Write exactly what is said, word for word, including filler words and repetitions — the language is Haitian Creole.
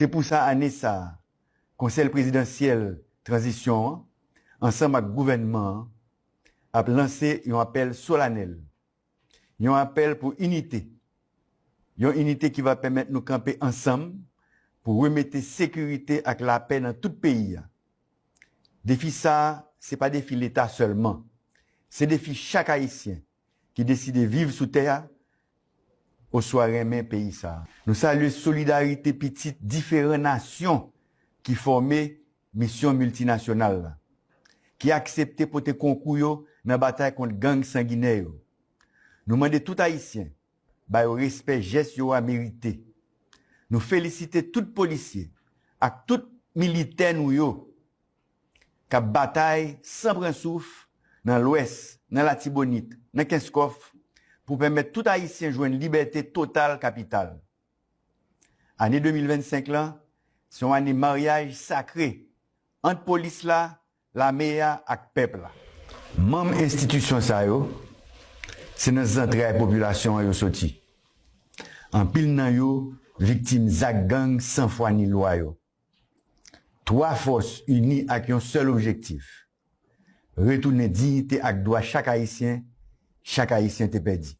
Se pou sa, ane sa a, Konsèy Prezidansyèl Tranzisyon an, ansanm ak gouvènman an, ap lanse yon apèl solanèl, yon apèl pou inite, yon inite ki va pèmèt nou kanpe ansanm pou remete sekirite ak lapè nan tout peyi a. Defi sa a, se pa defi Leta sèlman, se defi chak Ayisyen ki deside viv sou tè a oswa renmen peyi sa a. Nou salye solidarite pitit diferan nasyon ki fòme misyon miltinasyonal la, ki aksepte pote konkou yo nan batay kont gang sanginè yo. Nou mande tout Ayisyen ba yo respè jès yo a merite. Nou felisite tout polisye ak tout militè nou yo k ap batay san pran souf nan Lwès, nan Latibonit, nan Kenskòf, pou pèmèt tout Ayisyen jwenn libète total kapital. Ane de mil vennsenk lan, se yon ane maryaj sakre ant polis la, lame a ak pèp la. Manm enstitisyon sa yo, se nan zantray popilasyon an yo soti. Anpil nan yo viktim zak gang san fwa ni lwa yo. Twa fòs ini ak yon sèl objektif, retounen diyite ak dwa chak Ayisyen, chak Ayisyen te pèdi.